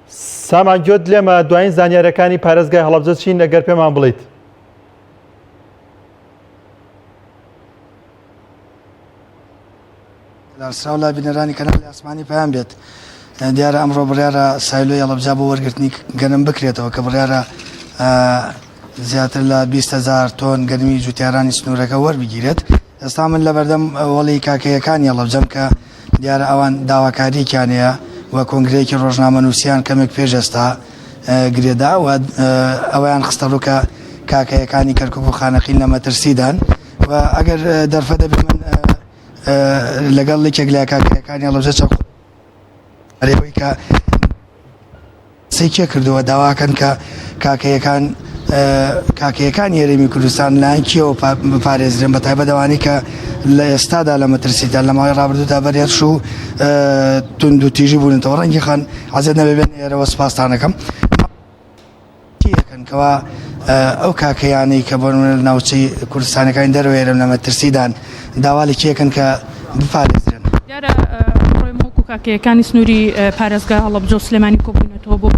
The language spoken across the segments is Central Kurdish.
سامان گوێت لێمە دوایین زانیارەکانی پارێزگای هەڵەبجە چین ئەگەر پێمان بڵیت؟ سڵاو لە بینەرانی کەناڵی ئاسمانی پەیام بێت. دیارە ئەمڕۆ بڕیارە سایلۆی هەڵەبجە بۆ وەرگرتنی گەنم بکرێتەوە کە بڕیارە زیاتر لە 20 هەزار تۆن گەنمی جوتیارانی سنوورەکە وەربگیرێت. ئێستا من لەبەردەم وەڵی کاکەیەکانی هەڵەبجەم کە دیارە ئەوان داواکارییەکیان هەیە و کۆنگرەیەکی ڕۆژنامەنووسیان کەمێک پێش ئێستا گرێدا و ئەوەیان خستەڕوو کە کاکەیەکانی کەرکوک و خانەقین لە مەترسیدان و ئەگەر دەرفەت دەبێ من لەگەڵ یەکێک لە کاکەیەکانی هەڵەبجە چەند ئەوەی کە قسەی کێ کردووە داواکەن کە کاکەیەکان کاکەیەکانی هەرێمی کوردستان لایەن کێوە بپارێزرێن بە تایبەت ئەوانەی کە لە ئێستادا لە مەترسیدان لە ماوەی ڕابردوودا بەر هێرش و توند و تیژی بوونەتەوە ڕەنگی خان عەزێت نەبێ بێن ئێرەوە سپاستانەکەم تیەکەن کەوا ئەو کاکەیانەی کە بۆ نمونە لە ناوچەی کوردستانەکانی دەرەوەی هەرێم لە مەترسیدان داوا لە کێکەن کە بپارێزرێن؟ دیارە ئەمڕۆ ئێمە وەکو کاکەیەکانی سنووری پارێزگای هەڵەبجە و سلێمانی کۆبووینەتەوە بۆ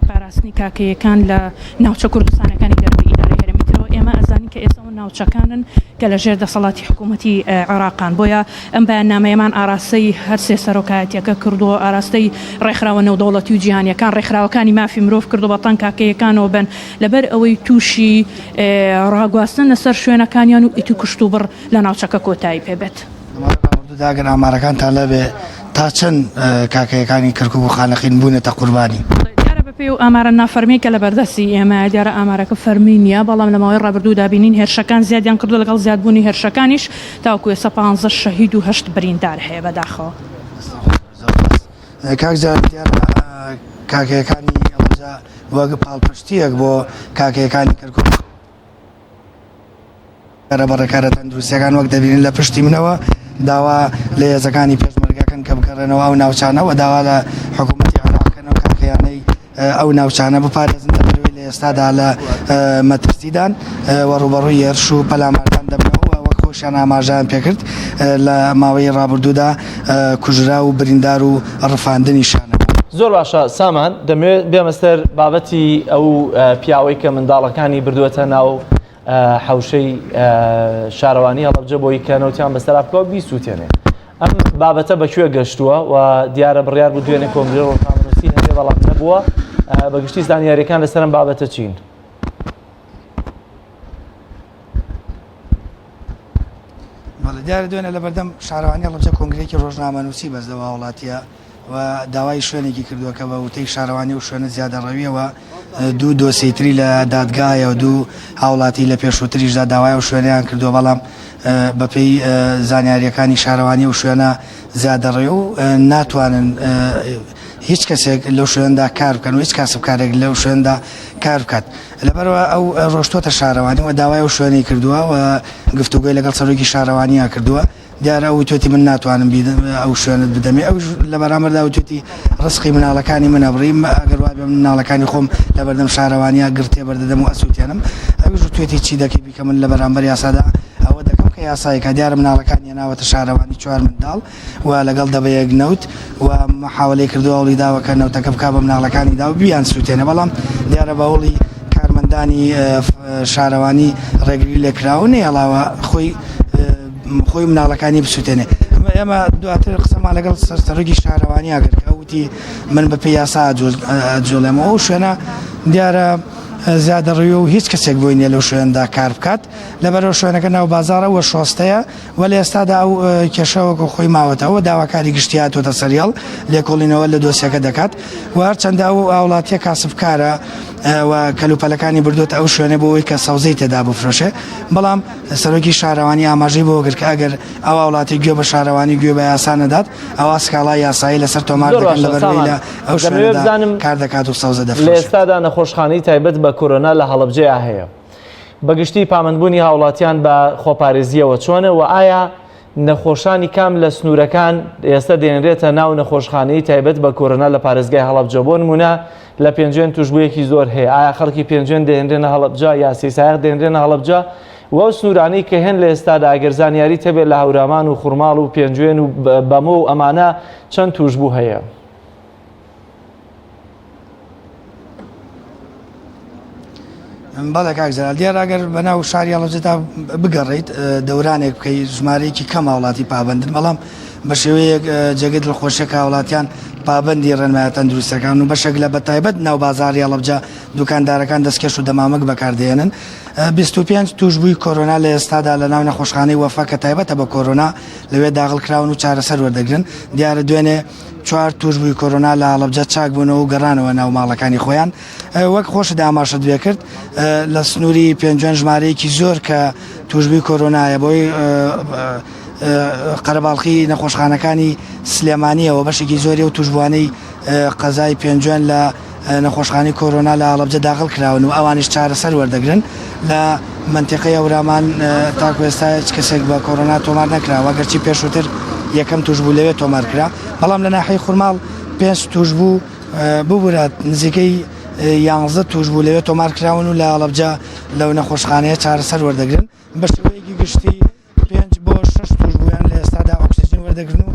پاراستنی کاکەیەکان لە ناوچە کوردستانەکانی دەرەوەی ئیدارەی هەرێمی ترەوە ئێمە ئەزانین کە ئێستا ئەو ناوچەکانن کە لە ژێر دەسەڵاتی حکوومەتی عێراقان بۆیە ئەم بەیاننامەیەمان ئاراستەی هەرسێ سەرۆکایەتیەکە کردووە، ئاراستەی ڕێکخراوە نێودەوڵەتی و جیهانیەکان، ڕێکخراوەکانی مافی مرۆڤ کردووە بە تەنگ کاکەیەکانەوە بن لەبەر ئەوەی تووشی ڕاگواستن لەسەر شوێنەکانیان و ئیتر کوشتوبڕ لە ناوچەکە کۆتایی پێ بێت. لە ماوەی ڕابردوودا ئەگەر ئامارەکانتان لابێ تا چەند کاکەیەکانی کەرکوک و خانەقین بوونەتە قوربانی؟ دیارە بەپێی ئەو ئامارە نافەرمیەی کە لەبەردەستی ئێمەیە، دیارە ئامارەکە فەرمی نییە، بەڵام لە ماوەی ڕابردوودا بینین هێرشەکان زیادیان کردووە، لەگەڵ زیادبوونی هێرشەکانیش تاوەکو ئێستا پانزە شەهید و هەشت بریندار هەیە بەداخەوە. کاک جەلال دیارە کاکەیەکانی هەڵەبجە وەک پاڵپشتییەک بۆ کاکەیەکانی کەرکوک بە ڕێکارە تەندروستیەکان وەک دەبینن لە پشتی منەوە داوا لە هێزەکانی پێشمەرگەکەن کە بگەڕێنەوە ئەو ناوچانە و داوا لە حکوومەتی عێراقکەن و کاکەیانەی ئەو ناوچانە بپارێزن لەبەرئەوەی لە ئێستادا لە مەترسیدان و ڕووبەڕووی هێرش و پەلاماردان دەبنەوە وەک خۆشیان ئاماژەیان پێکرد لە ماوەی ڕابردوودا کوژرا و بریندار و ڕفاندنیشان هەبوو. زۆر باشە سامان، دەمەوێت بێمە سەر بابەتی ئەو پیاوەی کە منداڵەکانی بردووەتە ناو حەوشەی شارەوانی هەڵەبجە بۆی کە نەوتیان بەسەرا بکەوە بیسووتێنێ. ئەم بابەتە بە کوێ گەشتووە و دیارە بڕیار بوو دوێنێ کۆنگرەی ڕۆژنامەنووسی هەبێ بەڵام نەبووە. بەگشتی زانیاریەکان لەسەر ئەم بابەتە چین؟ بەڵێ دیارە دوێنێ لەبەردەم شارەوانی هەڵەبجە کۆنگرەیەکی ڕۆژنامەنووسی بەست لەو هاوڵاتییە و داوای شوێنێکی کردووە کە بە وتەی شارەوانی و شوێنە زیادەڕەوییەوە دوو دۆسیەی تری لە دادگایە و دوو هاوڵاتی لە پێشووتریشدا داوای ئەو شوێنەیان کردووە بەڵام بەپێی زانیارییەکانی شارەوانی ئەو شوێنە زیادەڕەوی و ناتوانن هیچ کەسێک لەو شوێندا کار بکەن و هیچ کاسبکارێک لەو شوێندا کار بکات لەبەرئەوە ئەو ڕۆشتۆتە شارەوانی و داوای ئەو شوێنەی کردووە و گفتوگۆی لەگەڵ سەرۆکی شارەوانیا کردووە دیارە ئەو وتوێتی من ناتوانم ئەو شوێنت بدەمێ ئەویش لە بەرامبەردا وتوێتی ڕزقی مناڵەکانی من ئەبڕی ئەگەر وابێ من مناڵەکانی خۆم لەبەردەم شارەوانیا گڕ تێبەردەدەم و ئەسوتێنم ئەویش وتوێتی چی دەکەی بیکە من لە بەرامبەر یاسادا ئەوە دەکەم کە یاسایەکە دیارە مناڵەکانی هێناوەتە شارەوانی چوار منداڵ و لەگەڵ دەبەیەک نەوت و محاوەلەی کردووە هەوڵی داوە کە نەوتەکە بکا بە مناڵەکانی دا و بیان سووتێنێ بەڵام دیارە بە هەوڵی کارمەندانی شارەوانی ڕێگری لێکراوە و نەیەڵاوە خۆی خۆی مناڵەکانی بسووتێنێ ئێمە دواتر قسەمان لەگەڵ سەرۆکی شارەوانیا کرد کە وتی من بە پێی یاسا ئەجوڵێمەوە ئەو شوێنە دیارە زیادەڕەویە و هیچ کەسێک بۆی نییە لەو شوێندا کار بکات لەبەرئەوە شوێنەکە ناو بازاڕە و شۆستەیە و لە ئێستادا ئەو کێشە وەکو خۆی ماوەتەوە، داواکاری گشتی هاتووەتە سەریاڵ لێکۆڵینەوە لە دۆسیەکە دەکات و هەرچەندە ئەو هاوڵاتیە کاسبکارە و کەلوپەلەکانی بردووەتە ئەو شوێنە بۆ ئەوەی کە سەوزەی تێدا بفرۆشێ، بەڵام سەرۆکی شارەوانی ئاماژەی بەوە کرد کە ئەگەر ئەو هاوڵاتیە گوێ بە شارەوانی و گوێ بە یاسا نەدات ئەوا سکاڵای یاسایی لەسەر تۆمار زۆر دەکەن باشە لەبەرئەوەی سامان لە ئەو دەمەوێت شوێنەدا بزانم کار دەکات و سەوزە لە دەفرۆشێت. ئێستادا نەخۆشخانەی تایبەت بە کۆرۆنا لە هەڵەبجەیا هەیە. بەگشتی پامەندبوونی هاوڵاتیان بە خۆپارێزییەوە چۆنە و ئایا نەخۆشانی کام لە سنوورەکان ئێستا دێنرێتە ناو نەخۆشخانەی تایبەت بە کۆرۆنا لە پارێزگای هەڵەبجە بۆ نمونە لە پێنجوێن توشبوویەکی زۆر هەیە ئایا خەڵکی پێنجوێن دێنرێنە هەڵەبجە یا سیسایق دێنرێنە هەڵەبجە و ئەو سنوورانەی کە هەن لە ئێستادا ئەگەر زانیاریت هەبێت لە هەورامان و خورماڵ و پێنجوێن و بەمۆ و ئەمانە چەند توشبوو هەیە؟ بەڵێ کاک جەلال، دیارە ئەگەر بەناو شاری هەڵەبجەدا بگەڕێیت دەورانێک بکەی ژمارەیەکی کەم هاوڵاتی پابەندن، بەڵام بە شێوەیەک جێگەی دڵخۆشیە کە هاوڵاتیان پابەندی ڕێنمایە تەندروستەکان و بەشێک لە بەتایبەت ناو بازاڕی هەڵەبجە دوکاندارەکان دەستکێش و دەمامک بەکاردێنن. 25 تووشبووی کۆرۆنا لە ئێستادا لە ناو نەخۆشخانەی وەفا کە تایبەتە بە کۆرۆنا لەوێ داخڵ کراون و چارەسەر وەردەگرن. دیارە دوێنێ چوار تووشبووی کۆرۆنا لە هەڵەبجە چاک بوونەوە و گەڕانەوە ناو ماڵەکانی خۆیان. وەک خۆشت ئاماژەت پێکرد لە سنووری پێنجوێن ژمارەیەکی زۆر کە تووشبووی کۆرۆنایە بۆی قەرەباڵخی نەخۆشخانەکانی سلێمانیەوە بەشێکی زۆری و تووشبووانەی قەزای پێنجوێن لە نەخۆشخانەی کۆرۆنا لە هەڵەبجە داخل کراون و ئەوانیش چارەسەر وەردەگرن لە مەنتیقەی هەورامان تاکو ئێستا هیچ کەسێک بە کۆرۆنا تۆمار نەکراوە گەرچی پێشووتر یەکەم تووشبوو لەوێ تۆمار کرا بەڵام لە ناحیەی خورماڵ پێنج تووشبوو ببورە نزیکەی یانزە تووشبوو لەوێ تۆمار کراون و لە هەڵەبجە لەو نەخۆشخانەیە چارەسەر وەردەگرن بە شێوەیەکی گشتی پێنج بۆ شەش تووشبوویان لە ئێستادا ئۆکسجین وەردەگرن و.